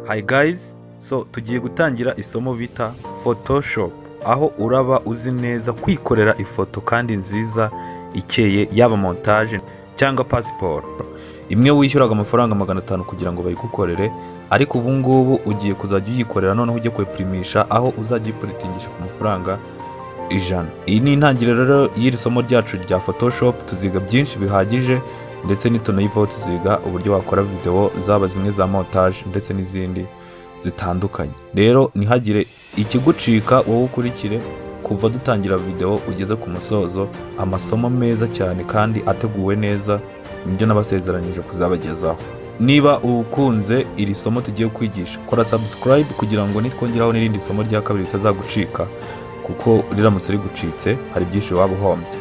Hi guys, so tugiye gutangira isomo bita Photoshop, aho uraba uzi neza kwikorera ifoto kandi nziza ikeye, yaba montage cyangwa passport. Imwe wishyuraga amafaranga 500 kugira ngo bayigukorere, ariko ubu ngubu ugiye kuzajya uyikorera, noneho ujye kuyipurimisha aho uzajya uyipuritingisha ku mafaranga 100. Iyi ni intangiriro rero y'iri somo ryacu rya Photoshop. Tuziga byinshi bihagije, ndetse nitunayivaho tuziga uburyo wakora video zaba zimwe za montage ndetse n'izindi zitandukanye. Rero ntihagire ikigucika, wowe ukurikire kuva dutangira video ugeze ku musozo. Amasomo meza cyane kandi ateguwe neza, nibyo nabasezeranyije kuzabagezaho. Niba ukunze iri somo tugiye kwigisha, kora subscribe kugira ngo nitwongeraho n'irindi somo rya kabiri ritazagucika, kuko riramutse rigucitse hari byinshi waba uhombye.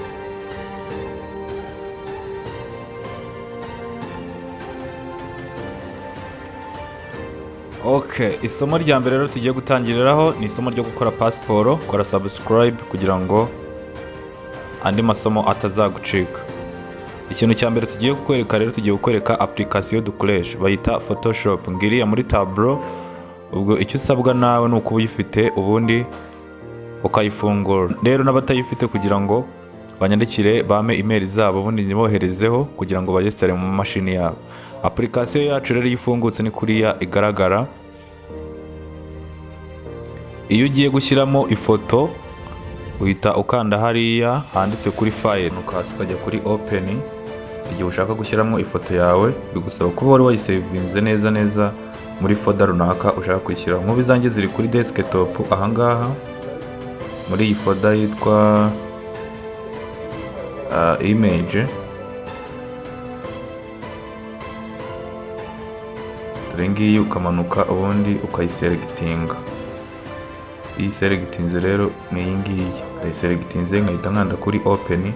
Okay, isomo rya mbere rero tugiye gutangiriraho ni isomo ryo gukora pasiporo. Kora subscribe kugira ngo andi masomo atazagucika. Ikintu cya mbere tugiye kukwereka rero, tugiye kukwereka application dukoresha bayita Photoshop. Ngiriya muri tableau. Ubwo icyo usabwa nawe ni ukuba uyifite ubundi ukayifungura. Rero n'abatayifite kugira ngo banyandikire bame email zabo, ubundi nyiboherezeho kugira ngo bayesitare mu mashini yabo. Application yacu rero iyo ifungutse ni kuriya igaragara. Iyo ugiye gushyiramo ifoto uhita ukanda hariya handitse kuri file, ukaza ukajya kuri open. Igihe ushaka gushyiramo ifoto yawe bigusaba kuba wari wayisevinze neza neza muri folder runaka ushaka kuyishyiraho. Nk'ubu izanjye ziri kuri desktop ahangaha muri iyi folder yitwa image. Dore ngiyi, ukamanuka ubundi ukayiselectinga. Iyi selectinze rero ni iyi ngiyi, ndayiselectinze nkahita nkanda kuri open,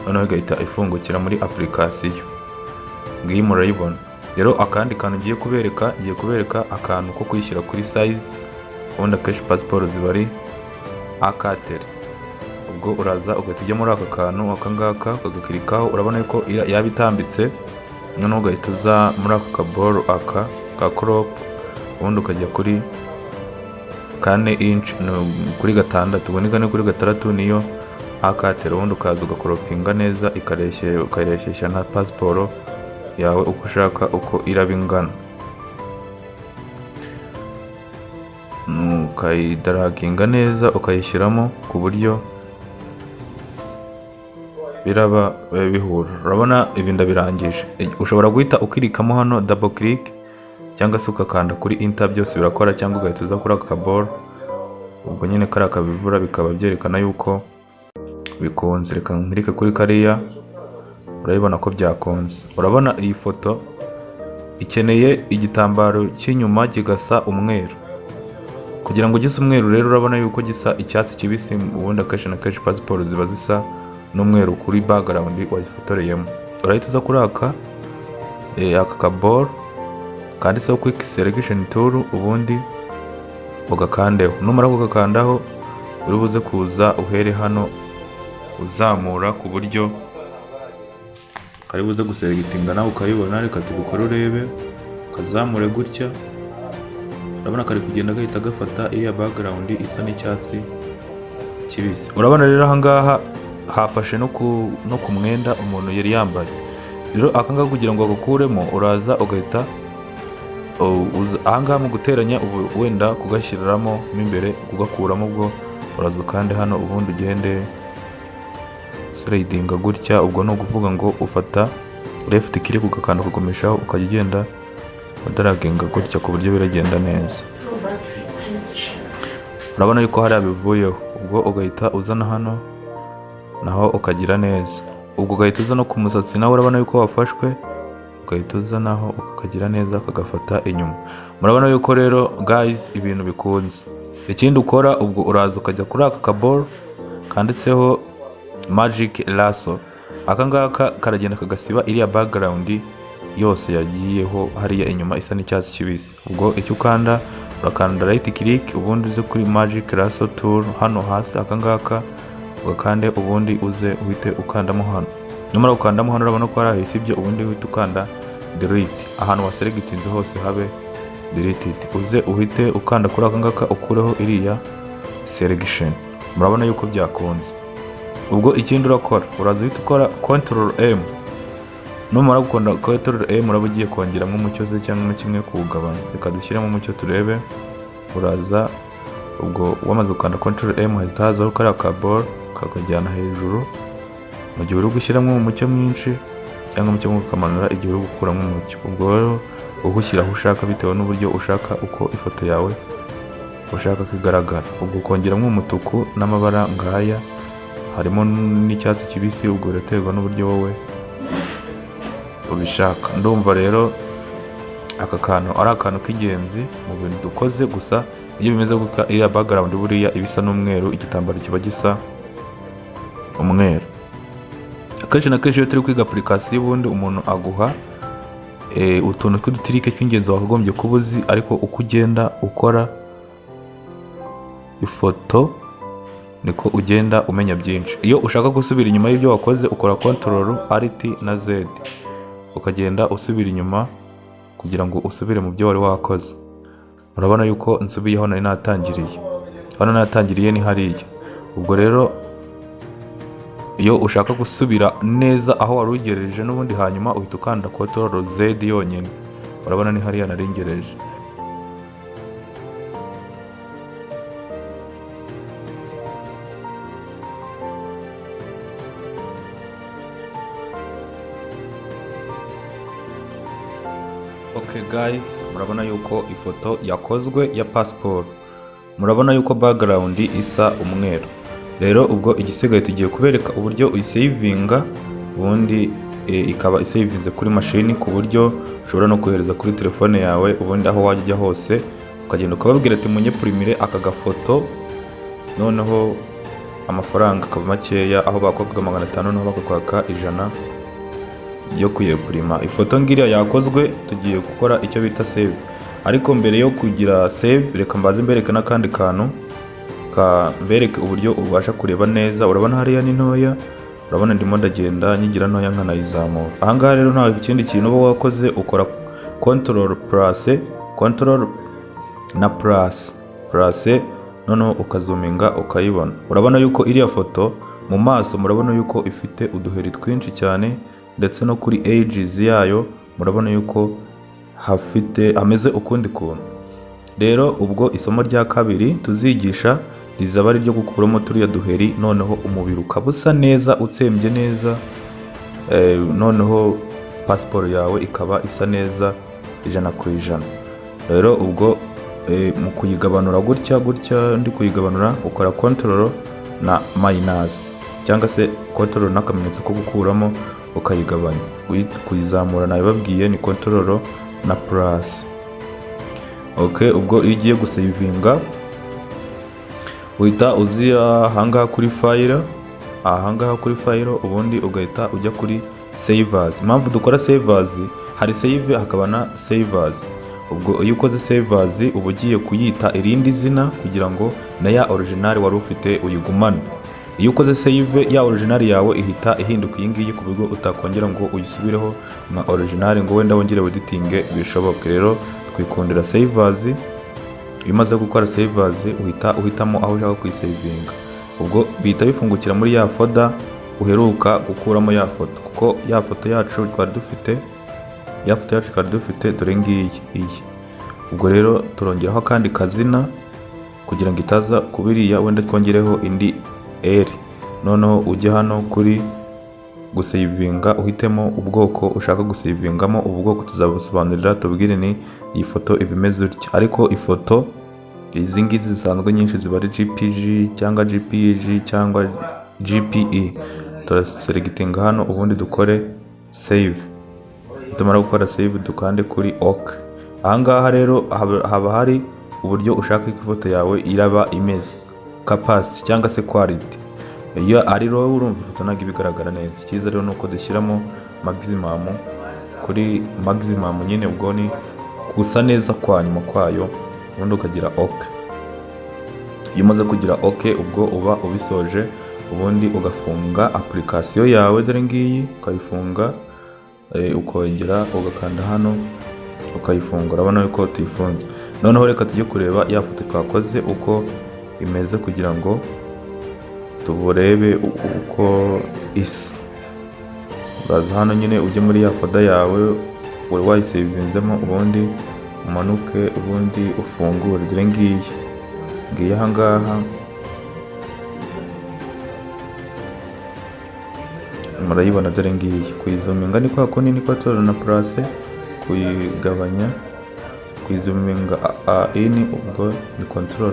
noneho igahita ifungukira muri application. Ngiyi murayibona. Rero akandi kantu ngiye kubereka, ngiye kubereka akantu ko kuyishyira kuri size. Ubundi akenshi passport ziba ari akatere. Ubwo uraza ugahita ujya muri aka kantu aka ngaka ukagakirikaho, urabona ko yaba itambitse. Noneho ugahita uza muri aka kaboro aka ka crop, ubundi ukajya kuri 4 inch, no, kuri 6. Ubwo ni 4 kuri 6 niyo akatera. Ubundi ukaza ugakoropinga neza, ukayireshyeshya na pasiporo yawe uko ushaka uko iraba ingana, ukayidaraginga neza ukayishyiramo ku buryo biraba bihura. Urabona ibi ndabirangije. Ushobora guhita ukirikamo hano double click, cyangwa se ugakanda kuri enter, byose birakora, cyangwa ugahita uza kuri aka kaboro. Ubwo nyine kariya kabivura bikaba byerekana yuko bikunze. Reka nkirike kuri kariya, urabibona ko byakunze. Urabona iyi foto ikeneye igitambaro cy'inyuma kigasa umweru. Kugira ngo gise umweru rero urabona yuko gisa icyatsi kibisi. Ubundi akenshi na kenshi pasiporo ziba zisa n'umweru kuri background wazifotoreyemo. Urahita uza kuri aka kaboro kanditseho quick selection tool, ubundi ugakandeho. Numara kugakandaho uri buze kuza uhere hano uzamura ku buryo kari buze guselectinga nawe ukayibona. Reka tubikore urebe, kazamure gutya. Urabona kari kugenda gahita gafata iriya background isa n'icyatsi kibisi. Urabona rero ahangaha hafashe no ku mwenda umuntu yari yambaye. Rero akangaka kugira ngo agakuremo uraza ugahita ahangaha mu guteranya, ubu wenda kugashyiramo mo imbere kugakuramo, ubwo uraza ukande hano ubundi ugende slidinga gutya. Ubwo ni ukuvuga ngo ufata left click ugakanda ukagumishaho, ukajya ugenda udaraginga gutya ku buryo biragenda neza. Urabona yuko hariya bivuyeho. Ubwo ugahita uzana hano naho ukagira neza. Ubwo ugahita uza no ku musatsi nawe urabona yuko wafashwe, ugahita uza naho ukagira neza ukagafata inyuma. Murabona yuko rero guys ibintu bikunze. Ikindi ukora ubwo uraza ukajya kuri aka kaboro kanditseho magic lasso. Aka ngaka karagenda kagasiba iriya background yose yagiyeho hariya inyuma isa n'icyatsi kibisi. Ubwo icyo ukanda urakanda right click, ubundi uze kuri magic lasso tool hano hasi aka ngaka ugakande, ubundi uze uhite ukandamo hano. Numara gukandamo hano urabona ko hari ahise ibyo, ubundi uhite ukanda delete. Ahantu waselectinze hose habe Delete it. Uze uhite ukanda kuri aka ngaka, ukureho iriya selection. Murabona yuko byakunze. Ubwo ikindi urakora, uraza uhita ukora Control M. Numara gukanda Control M, uraba ugiye kongeramo umucyo se cyangwa kimwe kuwugabanya. Reka dushyiremo umucyo turebe. Uraza ubwo wamaze gukanda Control M, hahita hazaho kariya ka ball kakajyana hejuru mu gihe uri gushyiramo umucyo mwinshi, cyangwa umucyo mwinshi ukamanura igihe uri gukuramo umucyo. Ubwo rero uwushyira aho ushaka bitewe n'uburyo ushaka uko ifoto yawe ushaka ko igaragara. Ubwo ukongeramo umutuku n'amabara ngaya, harimo n'icyatsi kibisi. Ubwo biraterwa n'uburyo wowe ubishaka. Ndumva rero aka kantu ari akantu k'ingenzi mu bintu dukoze. Gusa iyo bimeze gutya, iriya background buriya iba isa n'umweru, igitambaro kiba gisa umweru. Akenshi na kenshi iyo turi kwiga application, ubundi umuntu aguha utuntu tw'udutrick tw'ingenzi wakagombye kuba uzi, ariko uko ugenda ukora ifoto niko ugenda umenya byinshi. Iyo ushaka gusubira inyuma y'ibyo wakoze, ukora Control Alt na Z, ukagenda usubira inyuma kugira ngo usubire mu byo wari wakoze. Urabona yuko nsubiyeho nari natangiriye. Hano natangiriye ni hariya. Ubwo rero iyo ushaka gusubira neza aho wari ugereje n'ubundi, hanyuma uhita ukanda Control Z yonyine. Urabona ni hariya nari ngereje. Ok guys, murabona yuko ifoto yakozwe ya passport. Murabona yuko background isa umweru. Rero ubwo igisigaye, tugiye kubereka uburyo uyisavinga, ubundi ikaba isavinze kuri mashini, ku buryo ushobora no kohereza kuri telefone yawe, ubundi aho wajya ujya hose ukagenda ukababwira ati: "Munyimprimire aka gafoto," noneho amafaranga akaba makeya. Aho bakwakaga 500, naho bakakwaka 100 yo kuyimprima ifoto. Ngiriya yakozwe. Tugiye gukora icyo bita save, ariko mbere yo kugira save, reka mbaze mbereke n'akandi kantu ka mbereke uburyo ubasha kureba neza. Urabona hariya ni ntoya, urabona ndimo ndagenda nyigira ntoya nkanayizamura. Ahangaha rero nta kindi kintu uba wakoze, ukora Control plus, Control na plus plus, noneho ukazoominga ukayibona. Urabona yuko iriya foto mu maso, murabona yuko ifite uduheri twinshi cyane, ndetse no kuri edges yayo murabona yuko hafite hameze ukundi kuntu. Rero ubwo isomo rya kabiri tuzigisha rizaba ari iryo gukuramo turiya duheri, noneho umubiri ukaba usa neza, utsembye neza, noneho pasiporo yawe ikaba isa neza 100%. Rero ubwo mu kuyigabanura gutya gutya ndi kuyigabanura, ukora Control na minus cyangwa se Control n'akamenyetso ko gukuramo, ukayigabanya. Kuyizamura nabibabwiye ni Control na plus. Ok, ubwo iyo ugiye gusavinga, uhita uziya ahangaha kuri File, ahangaha kuri File, ubundi ugahita ujya kuri Save As. Impamvu dukora Save As, hari Save hakaba na Save As. Ubwo iyo ukoze Save As, uba ugiye kuyita irindi zina kugira ngo na ya original wari ufite uyigumane. Iyo ukoze Save, ya original yawe ihita ihinduka iyi ngiyi, ku buryo utakongera ngo uyisubireho nka original ngo wenda wongere weditinge bishoboke. Rero twikundira Save As. Iyo umaze gukora Save As, uhita uhitamo aho ushaka kuyisavinga. Ubwo bihita bifungukira muri ya folder uheruka gukuramo ya foto, kuko ya foto yacu twari dufite, ya foto yacu twari dufite, dore ngiyi iyi. Ubwo rero turongeraho akandi kazina kugira ngo itaza kuba iriya, wenda twongereho indi R. Noneho ujye hano kuri gusavinga, uhitemo ubwoko ushaka gusavingamo. Ubu bwoko tuzabusobanurira, tubwire ni iyi foto iba imeze utya, ariko ifoto izi ngizi zisanzwe nyinshi ziba ari JPG cyangwa JPG cyangwa JPE. Turaselectinga hano, ubundi dukore Save. Tumara gukora Save, dukande kuri OK. Ahangaha rero haba hari uburyo ushaka ko ifoto yawe iraba imeze, capacity cyangwa se quality. Iyo ari low, urumva ifoto ntabwo iba igaragara neza. Icyiza rero ni uko dushyiramo maximum, kuri maximum nyine, ubwo ni gusa neza kwa nyuma kwayo, ubundi ukagira OK. Iyo umaze kugira OK, ubwo uba ubisoje, ubundi ugafunga application yawe. Dore ngiyi, ukayifunga, ukongera ugakanda hano. Ukayifunga. Urabona yuko tuyifunze. Noneho reka tujye kureba ya foto twakoze uko imeze, kugira ngo tuburebe uko isa. Uraza hano nyine, ujye muri ya folder yawe wari wayisevinzemo, ubundi umanuke, ubundi ufungure. Dore ngiyi, ngiyi aha ngaha, murayibona. Dore ngiyi. Kuyizuminga ni kwa kundi, ni kwa na plus, kuyigabanya, kuyizuminga in, ubwo ni control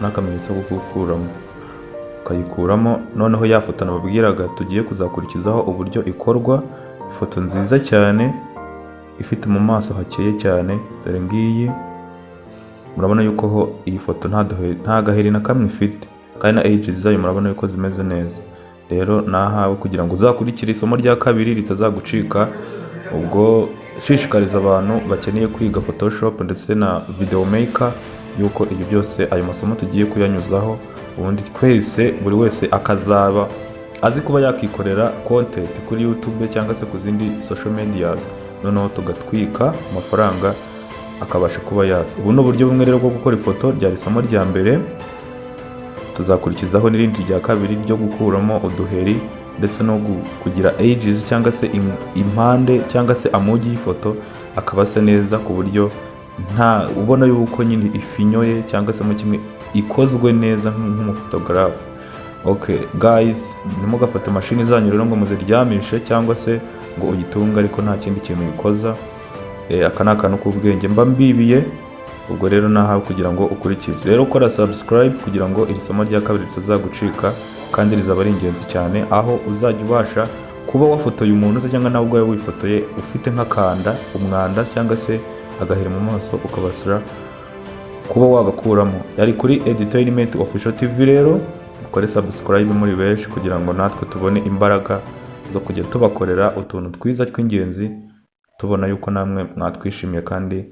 n'akamenyetso ko gukuramo, ukayikuramo. Noneho ya foto nababwiraga tugiye kuzakurikizaho uburyo ikorwa, ifoto nziza cyane ifite mu maso hakeye cyane, dore ngiyi. Murabona yuko ho iyi foto nta gaheri na kamwe ifite, kandi na edges zayo murabona yuko zimeze neza. Rero nahawe kugira ngo uzakurikire isomo rya kabiri ritazagucika. Ubwo shishikariza abantu bakeneye kwiga Photoshop ndetse na Video Maker yuko ibyo byose, ayo masomo tugiye kuyanyuzaho, ubundi twese, buri wese akazaba azi kuba yakikorera content kuri YouTube cyangwa se ku zindi social media, noneho tugatwika amafaranga akabasha kuba yaza. Ubu ni uburyo bumwe rero bwo gukora ifoto. Ryari isomo rya mbere, tuzakurikizaho n'irindi rya kabiri ryo gukuramo uduheri ndetse no kugira edges cyangwa se impande cyangwa se amugi y'ifoto akaba asa neza, ku buryo nta ubona yuko nyine ifinyoye cyangwa se mu kimwe ikozwe neza nk'umufotogarafe. Okay guys, ntimugafate mashini zanyu rero ngo muziryamishe cyangwa se ngo uyitunge ariko nta kindi kintu uyikoza. Aka ni akantu k'ubwenge mba mbibiye. Ubwo rero nahawe kugira ngo ukurikire. Rero ukora subscribe kugira ngo iri somo rya kabiri ritazagucika, kandi rizaba ari ingenzi cyane, aho uzajya ubasha kuba wafotoye umuntu se cyangwa nawe ubwawe wifotoye ufite nk'akanda, umwanda cyangwa se agahera mu maso, ukabasha kuba wagakuramo. Yari kuri Edutainment Official TV. Rero mukore subscribe muri benshi kugira ngo natwe tubone imbaraga zo kujya tubakorera utuntu twiza tw'ingenzi, tubona yuko namwe mwatwishimiye kandi.